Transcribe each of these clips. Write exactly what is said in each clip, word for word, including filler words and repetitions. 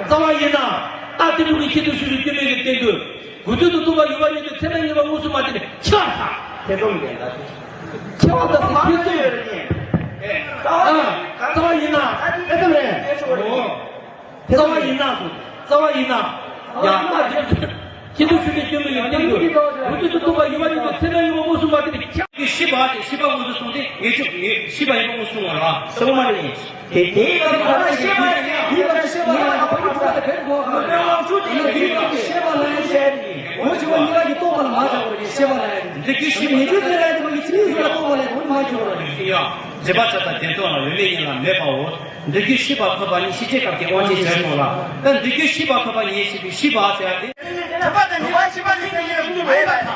རྩ་བ་ཡིན་ན། རྟགས་རྟེན་འབྲེལ་གྱི་ཤེས་རྟོགས་ཞུ་བའི་སྐྱོན་མེད་ཀྱི་སྟེང་དུ། དགུ་ཚོད་དུ་ཐུག་པ་ཡོད་པ་ཉིད་དུ་ཚད་མས་ངེས་པ་མངོན་སུམ་མ་བསྟན་པའི་ཁྱབ་པར་ཐལ། ཐེ་ཚོམ་ལྡན་ལ། ཁྱབ་པ་དང་ཐེ་ཚོམ་ཡོད་རེད། ཨ། རྩ་བ་ཡིན་ན། ཐེ་ཚོམ་རེད། ཨོ། རྩ་བ་ཡིན་ན་སོ། རྩ་བ་ཡིན་ན། ཡང་ན་དེ་ཁྱེད་ཚོ་ཞུ་བའི་སྐྱོན་མེད་ཀྱི་སྟེང་དུ། དགུ་ཚོད་དུ་ཐུག་པ་ཡོད་པ་ཉིད་དུ་ཚད་མས་ངེས་པ་མངོན་སུམ་མ་བསྟན་པའི་ཁྱབ། ཤེས་པ་དེ་ཤེས་པ་མངོན་དུ་སོང་སྟེ་ངེས་ཤེས་ཤེས་པ་ཡིན་པ་མངོན་སུམ་ངོ་ལ། སོ་མ་རེད། དེ་དེའི་སྐབས་སུ་ཤེས་པ་ཡིན་པ་ཤེས་པ་ལ་ཡང་བར་གྱི་ཐོག་ཏུ་ཕན་གོ། ཤེས་པ་ལ་ཡང་ཤེས་པ་ལ་ཡང་འོ་ཅི་བ་གཉིས་ཀ་གི་རྟོགས་པ་ལ་མ་བྱ་བར་ཤེས་པ་ལ་ཡང་འདི་ཀྱི་ཤེས་པ་ཉེ་རྒྱུ་ཟེར་ཡ་དེ་མ་གི་ཚིག་ཟེར་ལ་རྟོགས་པ་ལ་དོན་མ་གྱུར་བ་རེད། ཡ། འདི་པ་ཆ་ད་དེ་ཚོ་ལ་འོས་མེད་ཡིན་ལ་མེད་པའོ། འདི་ཀྱི་ཤེས་པ་ཁོ་པ་ཉིད་ཤེས་བྱའི་སྐབས་ཀྱི་དབང་ཆེན་བྱས་སོང་ལ། ད་འདི་ཀྱི་ཤེས་པ་ཁོ་པ་ཉིད་ཤེས་པའི་ཤེས་པ་ཟེར་ཡ་དེ། ཁྱབ་པ་དང་ཉེས་པ་ཤེས་པ་ཉིད་ཟེར་ཡ་མ་ཡིན་པ་དང་།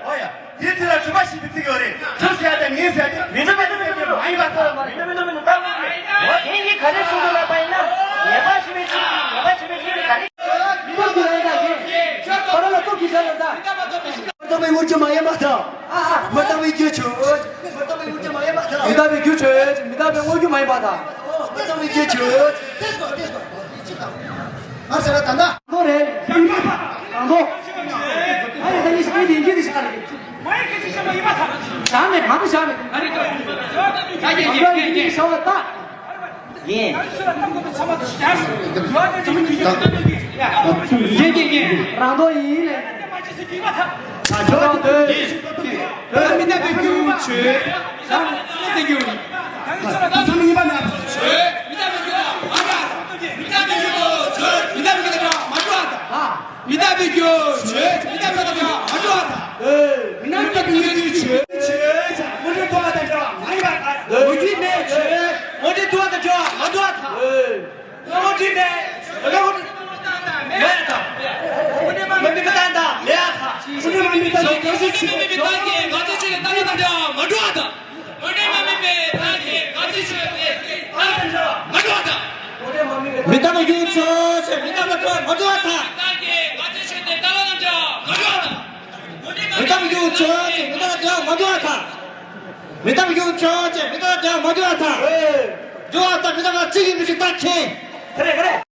འོ་ཡ། དེའི་ཚེ་ལ་གྲུབ་པ་ཞེས་པའི་ཚིག་ཡོད་རེད། གྲུབ་ཟེར་ཡ་དང་ངེས་ཟེར་ཡ་དེ་མི་འགྲུབ་པའི་ཚིག་ཡོད་མ་ཡིན་པ་ལྟར་མ་རེད། མི་འགྲུབ་མི་འགྲུབ་མི་འགྲུབ་ལྟ་བུ་རེད། དེ་ཡིས་ག་རེ་གསུངས་འདུག་ལབ་པ་ཡིན་ན། ཉེས་པ་ཞེས་པའི་ཚིག་ཉེས་པ་ཞེས་པའི་ཚིག་ག་རེ། མི་རྟག་པའི་དངོས་རྒྱུ་མ་ཡིན་པ་དང་། མི་རྟག་པའི་རྒྱུ་ཆོས། མི་རྟག་པའི་རྒྱུ་ཆོས། མི་རྟག་པའི་རྒྱུ་ཆོས། མི་རྟག་པའི་དངོས་རྒྱུ་མ་ཡིན་པ་དང་། མི་རྟག་པའི་རྒྱུ་ཆོས། ང་ཟེར་བ་ད་ལྟ། ནོ་རེད། རང་དོ། ཨ་ཡེ་ད་ཡེ་ཤི་ཡེ་ཡེ་ཤི་ད་ལ་ཡེ། མ་ཡེ་ཁ་ཅིག་བཤད་མ་ཡིན་པ་ཐག་བཞག་མེད་གང་དུ་བཞག་མེད། ཨ་རི་ཀ་ཡེ་ཡེ་ཡེ་ཡེ་ཡེ་བཞག་པ་ད། ཡིན། ང་ཚོ་ལ་གཏམ་དགོས་པའི་ཚང་མ་དུ་ཞིག་རྒྱག་སོང་། ཡོད་ཚད་ཚང་མ་དུ་ཞིག་རྒྱག་སོང་། ཡེ་ཡེ་ཡེ། རང་དོ་ཡིན་ལེ། མ་ཅི་སུ་ཡིན་པ་ཐག་ད་ཆོག་ཏུ། ད་མི་རྟག་པའི་རྒྱུ་ཆོས། ད་ཚོད་ཟེར་རྒྱུ། ད་ཚོད་ལ་ད་ཚོད་ཡིན་པ་ན། ཆོས་མི་རྟག་པའི་རྒྱུ་དང་མ་འདྲ། མི་རྟག་པའི་རྒྱུ་དང་ཆོས་མི་རྟག་པའི་རྒྱུ་དང་མ་འདྲ། མི་རྟག་པའི་རྒྱུ་ཆོས་མི་རྟག་པའི་རྒྱུ་དང་མ་འདྲ། མི་རྟག་པའི་རྒྱུ་ཆོས་ཆོས་དངོས་འབྲེལ་ཐོབ་པ་དང་འདྲ་མ་ཡིན་པ་དང་། དངོས་འབྲེལ་མེད་ཆོས་དངོས་འབྲེལ་ཐོབ་པ་དང་འདྲ་མ་འདྲ་དང་། དངོས་འབྲེལ་མེད། དངོས་འབྲེལ་མེད་དང་། དངོས་འབྲེལ་མེད་དང་མེད་དང་། དངོས་འབྲེལ་མེད་པའི་རྟགས་ཀྱིས་ང་ཚོའི་ཆོས་ཀྱི་རྟགས་ལ་དང་འདྲ་མ་འགྲོ་བ་དང་། དངོས་འབྲེལ་མ་མེད་པའི་རྟགས་ཀྱིས་ང་ཚོའི་ཆོས་དེ་རྟགས་ལ་དང་འདྲ་མ་འགྲོ་བ་དང་། མི་རྟག་པའི་རྒྱུ་ཆོས་ཆོས་མི་རྟག་པ་འགྲོ་མ་འགྲོ་བ་དང་། རྟགས་ཀྱིས་ང་ཚོའི་ཆོས་དེ་རྟགས་ལ་དང་འདྲ་མ་འགྲོ་བ་དང་། མི་རྟག་པའི་རྒྱུ་ཆོས་ཆོས་མི་རྟག་པ་འགྲོ་མ་འགྲོ་བ་དང་། མི་རྟག་པའི་རྒྱུ་ཆོས་ཆོས་མི་རྟག་པ་འགྲོ་མ་འགྲོ་བ་དང་། འགྲོ་བ་དང་མི་རྟག་པ་གཅིག་ཡིན་པའི་ཕྱིར་རྟགས་མཁྱེན།